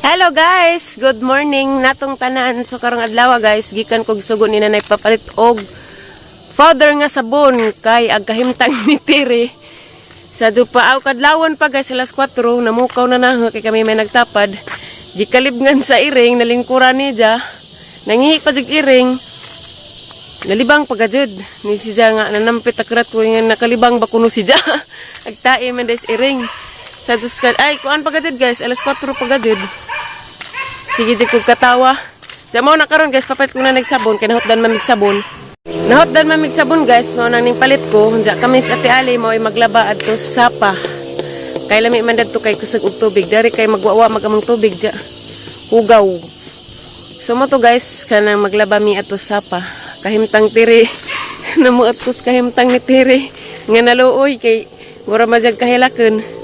Hello guys, good morning natong tanan. So karong adlaw, guys, gikan kog sugo ni nanay papalit og powder nga sabon kay ang kahimtang ni Tiri. Sa pa aw kadlawon pa guys, alas 4 namukaw na na kay kami may nagtapad. Gikalibngan sa iring, nalingkuran ni ja. Nangihi pa jud iring. Nalibang pagajud ni si Ja nga nanampit akrat ko nga nakalibang ba kuno si Ja. Agtae man des iring. Sa Diyos ka, ay kuan pagajud guys, alas 4 pagajud. Sige jud kog katawa. Sa mo na karon guys, papalit ko na nagsabon kay nahotdan man mig sabon. Nahotdan man mig sabon guys, no nang ning palit ko, unja kami sa Ate Ali mo ay maglaba adto sa sapa. Kay lami man dadto kay kusog og tubig, dari kay magwawa magamang tubig ja. Hugaw. So mo to guys, kanang maglaba mi ato sapa. Kahimtang tiri. Namuot ko sa kahimtang ni tiri. Nga naluoy kay mura madyag kahilaken.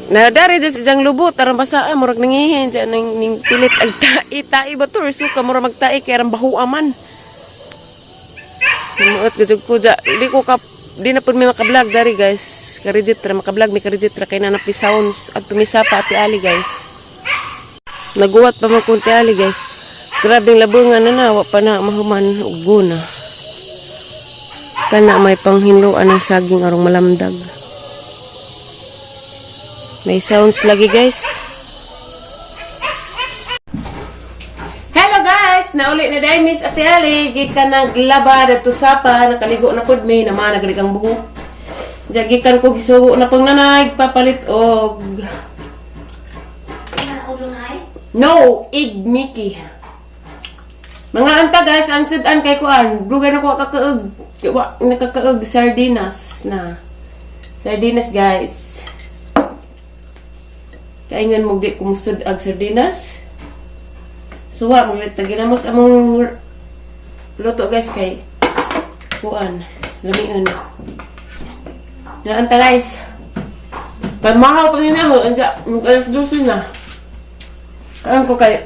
Na dari dyan sa iyang lubot, aron basa, ah, murag nangihin dyan nang ning pilit ag tai, tai ba to, or suka, murag magtai, kay aron baho aman. Namuot gud ko dya, di ko ka, di na pud mi makablog dari guys. Karijit ra, makablog mi karijit ra, kay nanapi sounds, at tumisa pa Ate Ali guys. Naguwat pa man kunti Ali guys. Grabeng labungan na na, wa pa na mahuman ugo na. Kana may panghinluan ng saging arong malamdag. May sounds lagi guys. Hello guys! Nauli na dahil Miss Ate Ali. Gikan ng laba dito sapa. Nakaligo na pud mi. Naman naglig ang buhok. Diya gikan ko gisugo na pang nanay. Papalit og no, egg Mickey. Mga anta guys, ang sudan kay kuan, dugay na ko kakaog. Wa nakakaog sardinas na. Sardinas guys. Kaingan mo di kumusud ag sardinas. Suwa mo ginamos among luto guys kay kuan, lamian. Na anta guys. Pamahaw pa ni na anja, mag alas 12 na. Kaon ko kay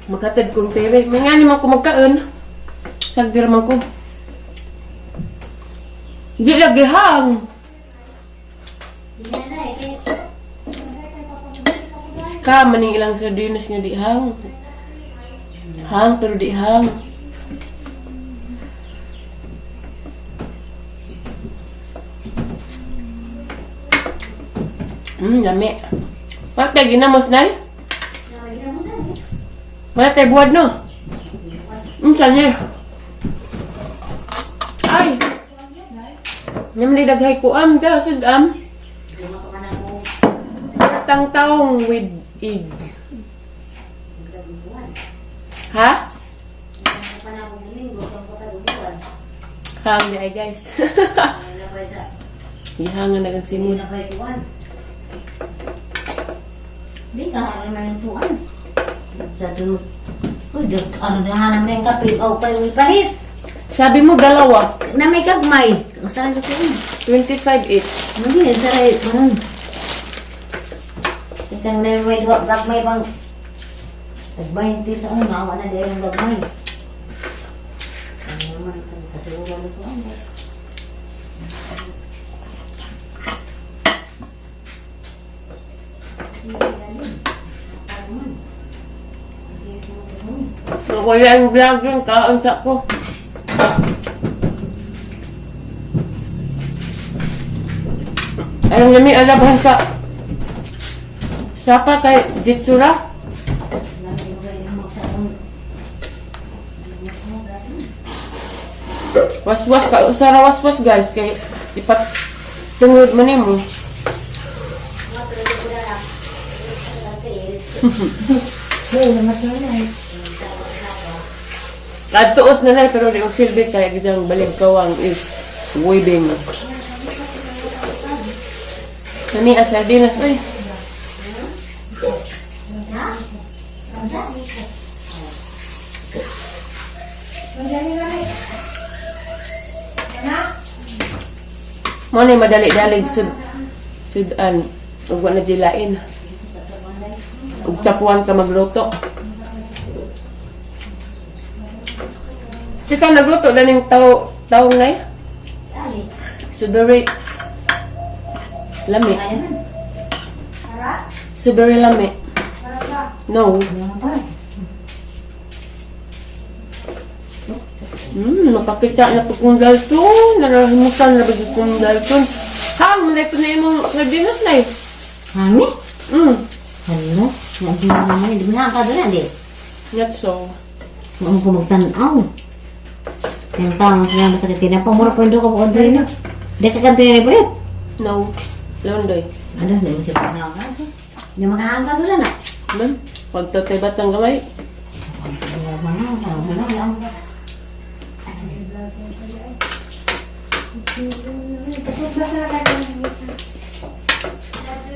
maghatid kong tere. May nga naman ko magkaon. Sagdir man ko. Di lagi hang. Ska maning ilang sardinas nga di hang. Hang pero di hang. Lami. Bakit ginamos na? Wala tayo buwad, no? Saan niya? Ay! Naman daghay ko am, da, sud am. Tang taong with egg. Ha? Hang di ay guys. Gihangan na kang simod. Di ka naman yung tuan. Sa tulog. Uy, Diyos, ano na hanap na yung kape? O, kayo palit. Sabi mo dalawa. Na may kagmay. Saan ito yun? 25 each. Ano din, saray, ano? Ikang na may duha, gagmay bang. Gagmay, hindi sa una, wala na yung gagmay. Ano naman, kasi wala na ito. Ano? Wala ang vlog yung kaon sa ko. Ayong nami alabhan ka. Sapa kay Jitsura. Waswas ka. Usara waswas guys. Kay ipat tungod man nimo. Kadtuos na lang pero di magsilbi kay gidang balig kawang is wedding. Kani ang sardinas oy. Mo ni madali-dalig sud sudan ug wa na jilain. Ug tapuan ka magluto. Sika nagluto na ning tao taong nay? Strawberry lami. Strawberry lami. No. Ano pa? Makakita na po kong dalton. Narahimutan na ba kong dalton. Hang, malay po na imong sardinas na eh. Hani? Hala, hindi mo naman. Hindi mo na ka doon, hindi. Not so. Mo ko magtanaw. Yung tao, sila basta katina pa. Mura pa yung ko po na. Di ka kanto yun ulit. No. Londoy. Ano, hindi mo sila ka. Hindi mo makahangka doon na. Man, pagtatay batang gamay.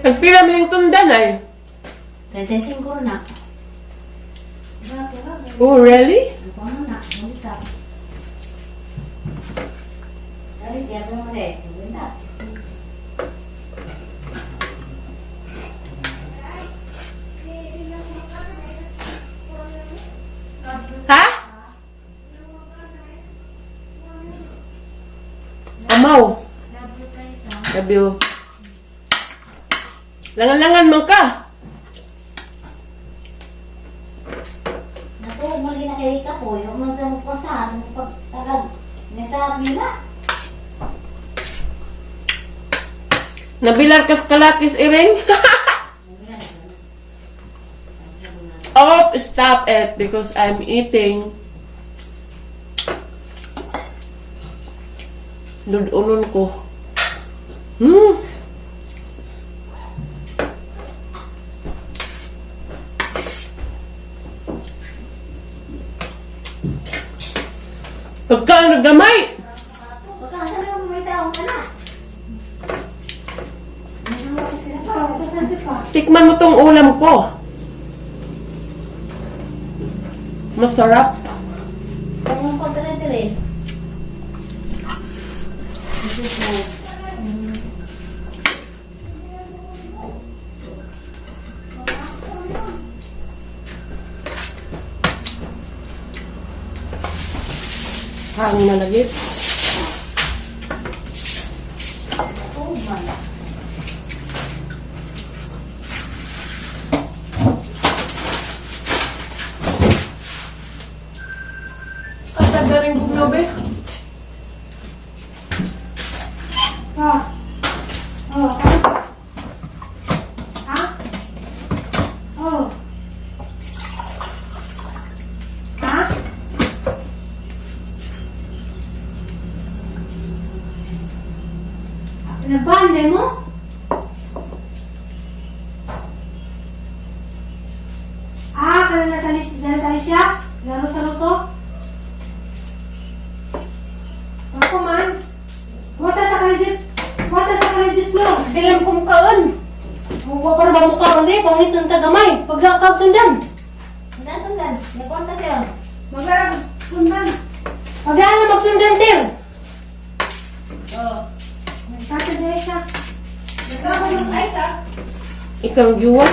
Nagpila mo yung tundan ay. 35 na. Oh, really? Ano na? Malita. Dari siya ko mo rin. Malita. Ha? Amaw. W. Langan-langan man ka. Naku, mali na kay ka po. Yung mga sa mukha pagtarag. Nasa pila. Nabilar kas kalakis iring. Oh, stop it because I'm eating. Ludunon ko. Pagkaan gamay. Baka sabi mo may tao ka na. Ano mo sila pa? Tikman mo tong ulam ko. Masarap. Kung mo pagdire-dire. Hangin na lagi. Asa rin bugnaw be? Ah. Oh. Ha? Oh. Ha? Nabande mo? Ah, kana nasa siya? Laro sa luso? Ako man. Wata sa credit. Wata sa credit mo. Dilam kong kaon. Wa pa na ba mukha ron eh, pangit ang tagamay. Pagkakag tundan. Nasundan. Nakonta pero. Maglarag tundan. Pagdaan na magtundan ter. Oh. Nagtata dahil siya. Ikaw giwa.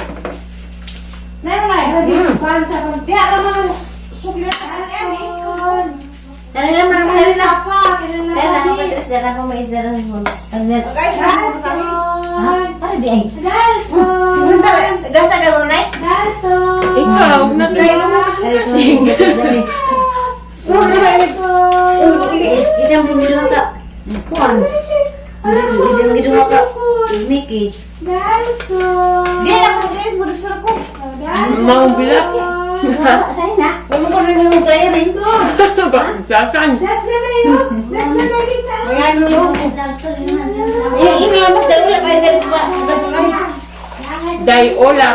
Sana lang marang hari na. Kaya na ako isda na ako may isda na ako. Ha? Para di ay. Ikaw, naglayo mo kasing-kasing. Isang pumilo ka. Kuan. Isang giduha ka. Mickey. Maong bilak. Wala sa'yo na. Sasan. Day ola.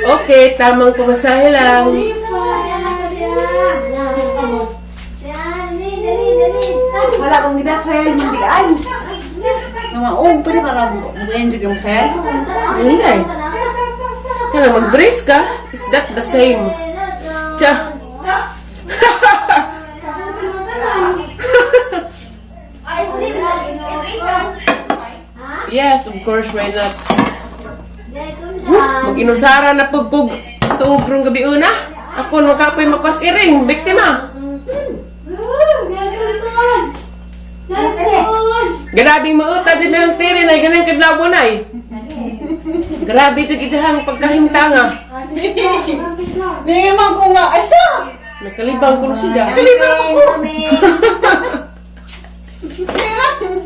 Okay, tamang pumasahe lang. Wala kong ginasayal mong biay. Namaog pa rin para mag-enjoy kang sayal. Hindi eh. Kaya mag-brace ka? Is that the same? Tsa. Yes, of course, why not? Mag-inusara na pag kog tuog rong gabi una. Ako makapoy makas iring, biktima. Grabing mauta dyan na ng tiri na, ganang kadlabo na eh. Grabe jud ijahang pagkahimtanga. Ningi man ko nga, asa? Nakalibang ko na siya. Kalibang ko.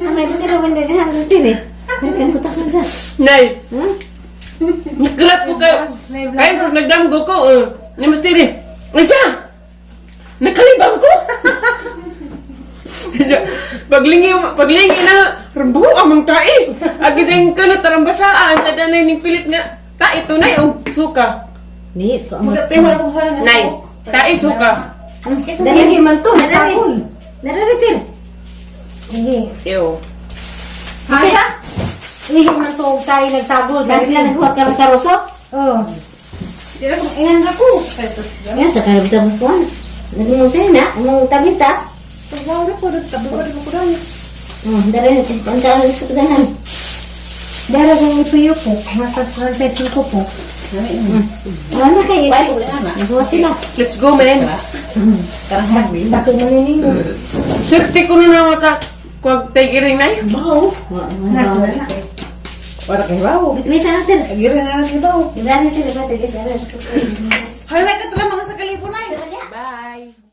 Amay, pero ganda ka ang tiri. Kan kutas na sa. Nay, nakalat ko kayo. Kayo kung nagdamgo ko, ni mas tiri. Isa! Nakalibang ko! Paglingi, paglingi na, rambu amang tae. Agi din ka na tarambasaan, tada na ning pilit nga. Tae tunay o suka. Ni, ko ang Magkatiwa ko sa nga. Nay, tae suka. Dali man to, nasakol. Nariritir. Ihi. Ew. Asa? Ihi man to og tayo nagsagol. Kasi sila naghuwat karon sa roso. Oh. Di na ko ingan ra ko. Yan sa karabita mo suwan. Nagmong na, among tabitas. Pagbaw na ko, tabi ko ko. Oh, dali ang tao sa kudanan. Dara kong ituyo po. Nasa Frances ko po. Ano na kayo? Naghuwat sila. Let's go, man. Sakit mo ninyo. Swerte ko na na maka kuwag tay iring nay. Baw. Nasa na. Wala kay bawo. Wait, natin. Agire na lang bawo. Dali, dali, dali, dali. Hala ka tala mga sa kalipon ay. Bye.